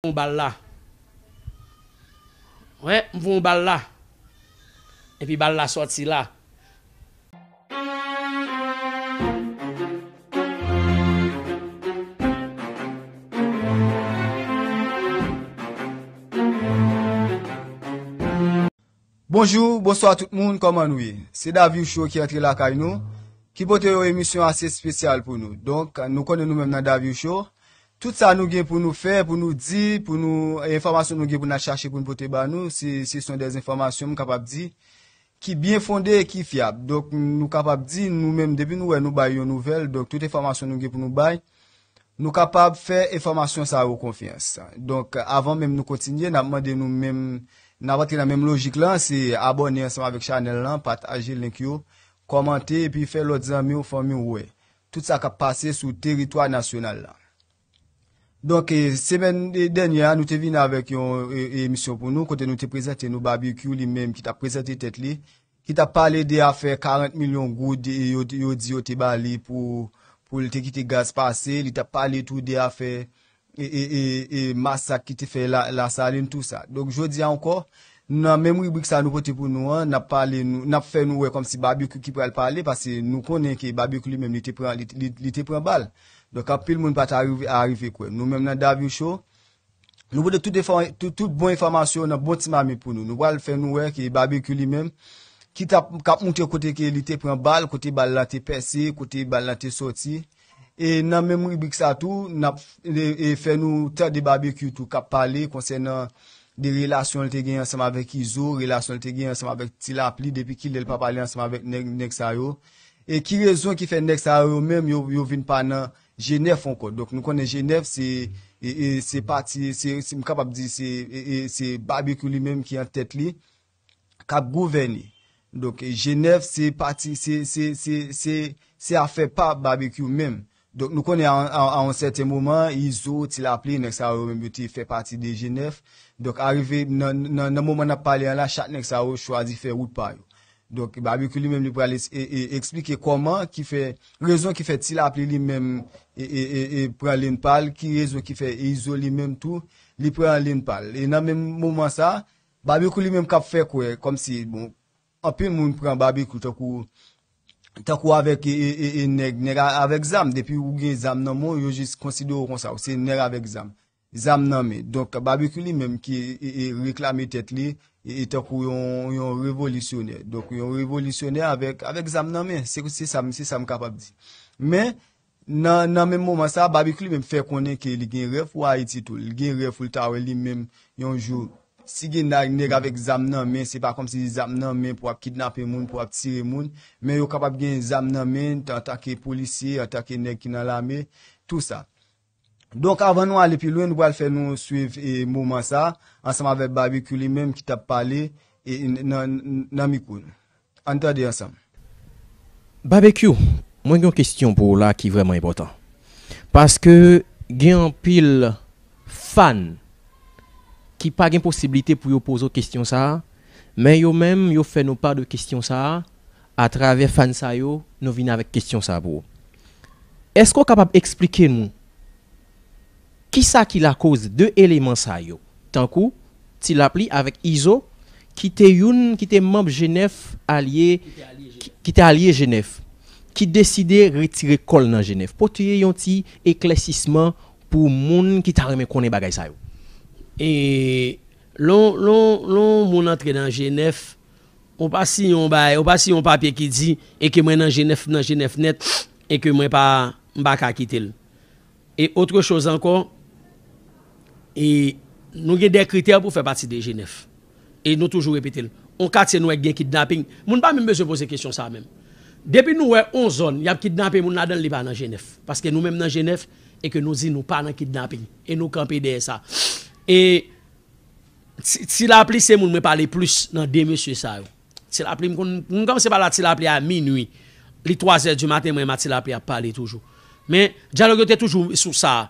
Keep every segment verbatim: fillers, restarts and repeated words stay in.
yon bal la. Wè, m voye yon bal la. Epi bal la sòti la. Bonjou, bonswa tout moun, kòman nou ye? Se Davy Show ki antre lakay nou, ki pote yon emisyon ase espesyal pou nou. Donk, nou konnen nou menm nan Davy Show. Tout sa nou gen pou nou fè, pou nou di, pou nou, enfòmasyon nou gen pou n al chache pou n pote ba nou, se, se son dè enfòmasyon, m kapab di, ki byen fonde e ki fyab. Donk, nou kapab di, nou menm, depi nou wè nou bay yon nouvèl, donk, tout enfòmasyon nou gen pou nou bay, nou kapab fè enfòmasyon sa yo konfyans. Donk, avan menm nou kontinye, n ap mande nou menm, n ap antre nan menm lojik lan, se abòne ansanm avèk chanèl lan, pataje link yo, kòmante, epi fè lòt zanmi w, fanmi w wè tout sa k ap pase sou teritwa nasyonal la. Donk, e, semèn dènyè a, nou te vin avèk yon e, e, emisyon pou nou, kote nou te prezante nou Babekyou li menm ki t ap prezante tèt li, ki t ap pale de afè karant milyon goud e yo, yo di yo te ba li pou, pou l te kite gaz pase, li t ap pale tou de afè e, e, e, e masak ki te fè la, Lasalin, tou sa. Donk, jodi a ankò, nan menm ribrik sa nou pote pou nou an, n ap pale, nou, n ap fè nou wè kòmsi Babekyou ki pral pale, paske nou konnen ke Babekyou li menm, li te pran, li, li, li te pran bal. Donk, anpil moun pa t arive, arive kwè. Nou menm nan Davy Show, nou pote tout, enfò- tout, tout bon enfòmasyon nan bon ti mamit pou nou. Nou pral fè nou wè ke Babekyou li menm, ki t ap, k ap montre kote ke li te pran bal, kote bal la te pèse, kote bal la te sòti. E nan menm ribrik sa tou, n ap e, e fè nou tande Babekyou tou k ap pale konsènan de relasyon l te gen ansanm avèk Izo, relasyon l te gen ansanm avèk Ti Lapli, depi kilè l pa pale ansanm avèk nèg, nèg sa yo. E ki rezon ki fè nèg sa yo menm yo, yo vin pa nan G nèf ankò. Donk, nou konnen G nèf se, e, e, se pati, se, se, m kapab di se, e, e, se Babekyou li menm ki an tèt li, k ap gouvène. Donk, G nèf se pati, se, se, se, se, se afè pa Babekyou menm. Donk, nou konnen a, a, a yon sèten moman, Izo, Ti Lapli, nèg sa yo menm yo te fè pati de G nèf. Donk, arive nan, nan, nan moman n ap pale an la, chak nèg sa yo chwazi fè wout pa yo. Donk, Babekyou li menm li pral es- e, e, eksplike kòman ki fè, rezon ki fè Ti Lapli li menm e, e, e, e, pran lenn pa l, ki rezon ki fè Izo li menm tou, li pran lenn pa l. E nan menm moman sa, Babekyou li menm k ap fè kwè, kòmsi, bon, anpil moun pran Babekyou tankou, tankou avèk e, e, e, e nèg, nèg a- avèk zam. Depi ou gen zam nan men w, yo jis konsidere w konsa, ou se nèg avèk zam. Zam nan men. Donk, Babekyou li menm ki e, e, reklame tèt li e, e tankou yon, yon revolisyonè. Donk, yon revolisyonè avèk, avèk zam nan men. Se, se sa, m- se sa m kapab di. Men, nan, nan menm moman sa, Babekyou li menm fè konnen ke li gen rèv pou Ayiti tou. Li gen rèv pou l ta wè li menm yon jou. Si gen nèg, nèg avèk zam nan men, se pa kòmsi zam nan men pou ap kidnape moun, pou ap tire moun, men yo kapab gen zam nan men antanke polisye, antanke nèg ki nan lame, tou sa. Donk, avan nou ale pi lwen, nou pral fè nou swiv e, moman sa, ansanm avèk Babekyou li menm ki t ap pale e, nan, nan mikwo nou. Ann tande ansanm. Babekyou, mwen gen yon kesyon pou ou la ki vrèman enpòtan. Paske gen anpil fan ki pa gen posiblite pou yo poze w kesyon sa a, men yo menm, yo fè nou pa de kesyon sa a, atravè fan sa yo, nou vin avèk kesyon sa a pou ou. Èske w kapab eksplike nou kisa ki lakoz de eleman sa yo, tankou Ti Lapli avèk Izo, ki te youn ki te manm G nèf alye, ki, ki te alye G nèf, ki deside retire kò l nan G nèf. Pote yon ti eklèsisman pou moun ki ta renmen konnen bagay sa yo. E lè w, lè w, lè w moun antre nan G nèf, ou pa siyen yon bagay, ou pa siyen yon papye ki di, e ke mwen nan G nèf, m nan G nèf nèt, e ke mwen pa, m pa ka kite l. E otre choz ankò, e nou gen de kritè pou fè pati de G nèf. E nou toujou repete l. On katye nou wè k gen kidnaping, moun pa menm bezwen poze kesyon sa a menm. Depi nou wè on zòn, y ap kidnape moun ladan l, li pa nan G nèf. Paske nou menm nan G nèf, e ke nou di nou pa nan kidnaping. E nou kanpe dèyè sa. E Ti, Ti Lapli se moun mwen pale plis nan de mesye sa yo. Ti Lapli, m konn, m kòmanse pale a Ti Lapli a minui. Li twazè di maten, mwen menm a Ti Lapli ap pale toujou. Men, dyalòg yo te toujou sou sa.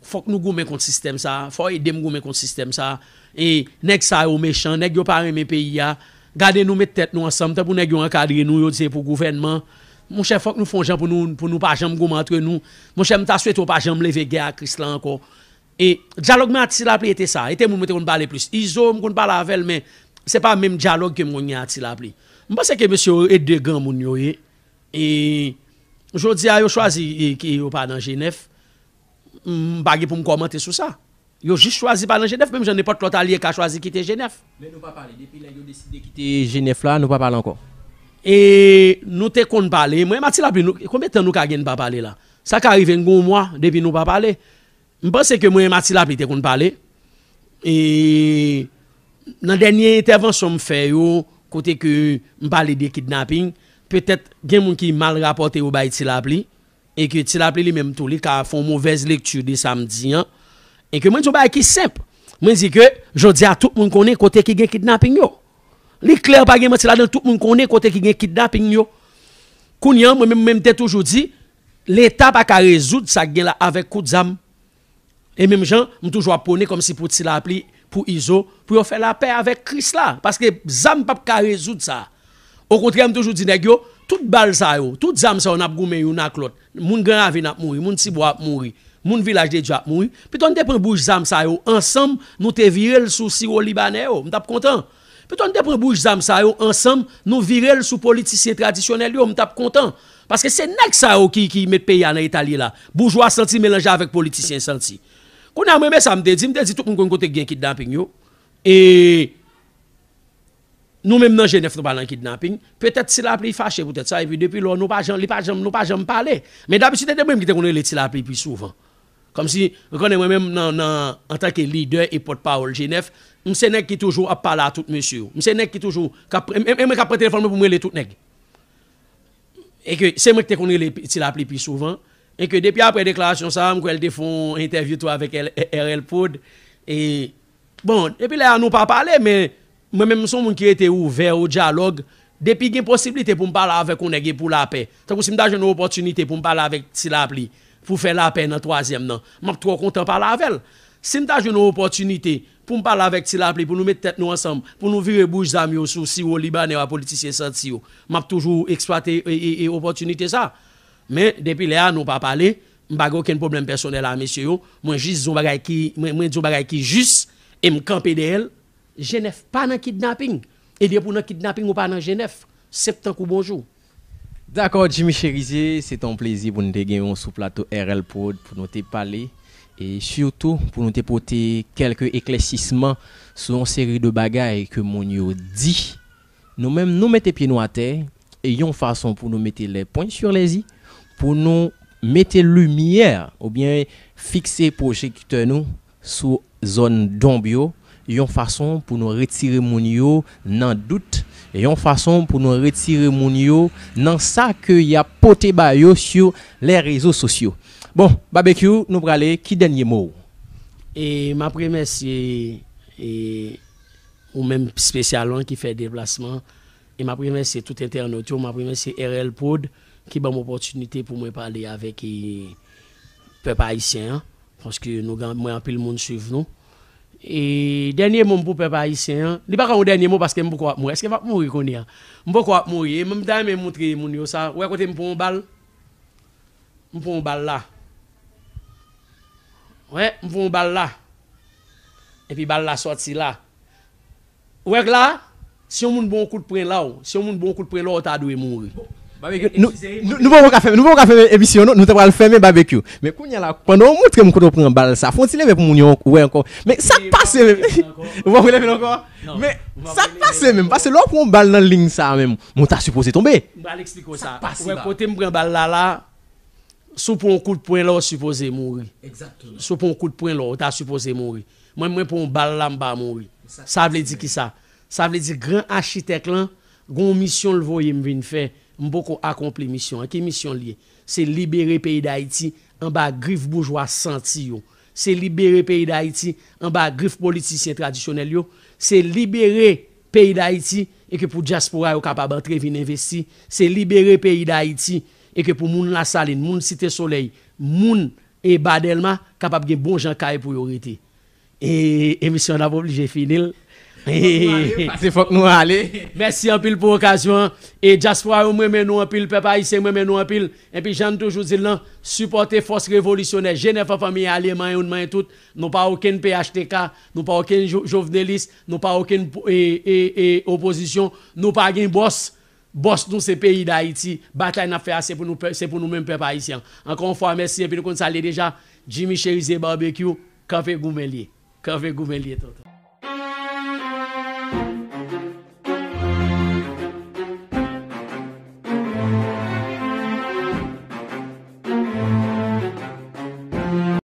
Fòk nou goumen kont sistèm sa. Fò w ede m goumen kont sistèm sa. E nèg sa yo mechan, nèg yo pa renmen peyi a. Gade nou met tèt nou ansanm, tanpou nèg yo ankadre nou, yo di se pou gouvènman. Monchè, fòk nou fè yon jan pou nou, pou nou pa janm goumen antre nou. Monchè, m ta swete w pa janm leve gè ak Krisla ankò. E dyalòg mwen ak Ti Lapli e te sa. E te moun mwen te konn pale plis. Izo, m konn pale avè l, men se pa menm dyalòg ke m konn gen ak Ti Lapli. M panse ke mesye yo e de granmoun yo ye. E jodi a, yo chwazi e, ke yo pa nan G nèf. M pa gen pou m kòmante sou sa. Yo jis chwazi pa nan G nèf, menm jan nenpòt lòt alye ka chwazi kite G nèf. Men nou pa pale. Depi lè yo deside kite G nèf la, nou pa pale ankò. E nou te konn pale. Mwen, Mati Lapli, nou, konbyen tan nou ka gen n pa pale la? Sa ka rive n gen yon mwa depi nou pa pale. M panse ke mwen, Mati Lapli te konn pale. E nan dènye entèvansyon m fè yo, kote ke m pale de kidnaping, petèt gen moun ki mal rapòte yo bay Ti Lapli, e ke Ti Lapli li menm tou, li ka fè yon movèz lekti de sa m di an, e ke mwen di yon bagay ki senp. Mwen di ke jodi a tout moun konnen kote ki gen kidnaping yo. Li klè, pa gen manti ladan, tout moun konnen kote ki gen kidnaping yo. Kounye a, mwen menm, menm te toujou di, Leta pa ka rezoud sa k gen la avèk kout zam. E menm jan, m toujou ap pwone kòmsi pou Ti Lapli, pou Izo, pou yo fè lapè avèk Krisla. Paske zam p ap ka rezoud sa. Okontrè, m toujou di nèg yo, tout bal sa yo, tout zam sa yo n ap goumen youn ak lòt. Moun Gran Ravin ap mouri, moun Tibwa ap mouri, moun Vilaj de Dye ap mouri. Pito n te pran bouch zam sa yo ansanm, nou te vire l sou siwo libanè yo. M t ap kontan. Pito n te pran bouch zam sa yo ansanm, nou vire l sou politisyen tradisyonèl yo, m t ap kontan. Paske se nèg sa yo ki, ki met peyi a nan eta l ye la. Boujwa santi melanje avèk politisyen santi. Kounye a, mwen, men sa m te di, m te di tout moun konn kote k gen kidnaping yo. E nou menm nan G nèf, nou pa nan kidnaping. Petèt Ti Lapli fache poutèt sa, epi depi lò, nou pa janm, li pa janm, nou pa janm pale. Men dabitid, se te mwen menm ki te konn rele Ti Lapli pi souvan. Kòmsi, ou konnen mwen menm, nan, nan, antanke lidè e pòtpawòl G nèf, m se nèg ki toujou ap pale a tout mesye yo. M se nèg ki toujou, k ap, e, e, e mwen k ap pran telefòn mwen pou m rele tout nèg. E ke se mwen ki te konn rele Ti Lapli pi souvan. E ke depi apre deklarasyon sa a, m kwè l te fè yon entèvyou tou avèk R L Prod. E, bon, depi lè a nou pa pale, men mwen menm, m se yon moun ki rete ouvè o dyalòg. Depi gen posiblite pou m pale avèk yon nèg e pou lapè. Tankou si m ta jwenn yon opòtinite pou m pale avèk Ti Lapli, pou fè lapè nan twazyèm nan, m ap twò kontan pale avè l. Si m ta jwenn yon opòtinite pou m pale avèk Ti Lapli, pou nou met tèt nou ansanm, pou nou vire bouch zam yo sou siwo libanè yo a politisyen santi yo, m ap toujou eksplwate, e, e, e, opòtinite sa. Men, depi lè a, nou pa pale, m pa gen okenn pwoblèm pèsonèl a mesye yo, mwen jis di yon bagay ki, mwen, mwen di yon bagay ki jis, e m kanpe dèyè l, G nèf pa nan kidnaping. E depi w nan kidnaping, ou pa nan G nèf. Senp tankou bonjou. Dakò, Jimmy Cherizier, se te yon plezi pou n te gen w sou plato R L Prod, pou nou te pale, e sitou pou nou te pote kèlke eklèsisman sou yon seri de bagay ke moun yo di. Nou menm, nou mete pye nou atè, e yon fason pou nou mete les points sur les i, pou nou mete limyè, oubyen fikse pwojektè nou sou zòn donb yo, yon fason pou nou retire moun yo nan dout, yon fason pou nou retire moun yo nan sa ke y ap pote ba yo sou les réseaux sociaux. Bon, Babekyou, nou prale, ki dènye mo w? E m ap remèsye, e, ou menm espesyalman ki fè deplasman, e m ap remèsye tout entènot yo, m ap remèsye R L Prod ki ban m opòtinite pou mwen pale avèk, e, pèp ayisyen an, paske nou gen, mwen anpil moun swiv nou. E dènye mo m pou pèp ayisyen an, li pa ka yon dènye mo paske m poko ap mouri. Èske m ap mouri kounye a? M poko ap mouri. E m ta renmen montre moun yo sa. Ou wè kote m pran yon bal? M pran yon bal la. Wè, m pran yon bal la. Epi bal la sòti la. Ou wè la, si yon moun ba w yon kout pwen la, w, si yon moun ba w yon kout pwen la, w ta dwe mouri. Babekyou, nou, nou, nou poko ka fèmen, nou poko ka fèmen emisyon, non, nou te pral fèmen Babekyou. Men kounye a la, pandan w montre m kote w pran bal sa, fè yon ti leve pou moun yo wè ankò. Men sa k pase menm? Ou pa releve l ankò? Men sa k pase menm? Paske lè w pran yon bal nan liy sa menm, moun ta sipoze tonbe. M pral eksplike w sa. Ou wè kote m pran bal la la, si w pran yon kout pwen la, w sipoze mouri. Si w pran yon kout pwen la, w ta sipoze mouri. Mwen, mwen pran yon bal la, m pa mouri. Sa vle di ki sa? Sa vle di gran achitèk lan, gen yon misyon l voye m vin fè. M poko akonpli misyon an. Ki misyon l ye? Se libere peyi Dayiti anba grif boujwa santi yo. Se libere peyi Dayiti anba grif politisyen tradisyonèl yo. Se libere peyi Dayiti e ke pou dyaspora yo kapab antre vin envesti. Se libere peyi Dayiti e ke pou moun Lasalin, moun Site Solèy, moun e ba Dèlma kapab gen bon jan kay pou yo rete. E emisyon an ap oblije fini l. Pase fòk nou ale. Mèsi anpil pou okazyon an. E dyaspora yo, m renmen nou anpil, pèp ayisyen, m renmen nou anpil. Epi jan n toujou di l lan, sipòte fòs revolisyonè G nèf an, fanmi, alye manyen youn manyen tout. Nou pa okenn P H T K, nou pa okenn jo- jovenelis, nou pa okenn e, e, e, opozisyon, nou pa gen bòs. Bòs nou se peyi Dayiti. Batay n ap fè a se pou nou, se pou nou menm pèp ayisyen. Ankò yon fwa, mèsi, epi nou konn sa l ye deja. Jimmy Cherizier Barbecue, kanpe goumen l ye. Kanpe goumen l ye, tonton.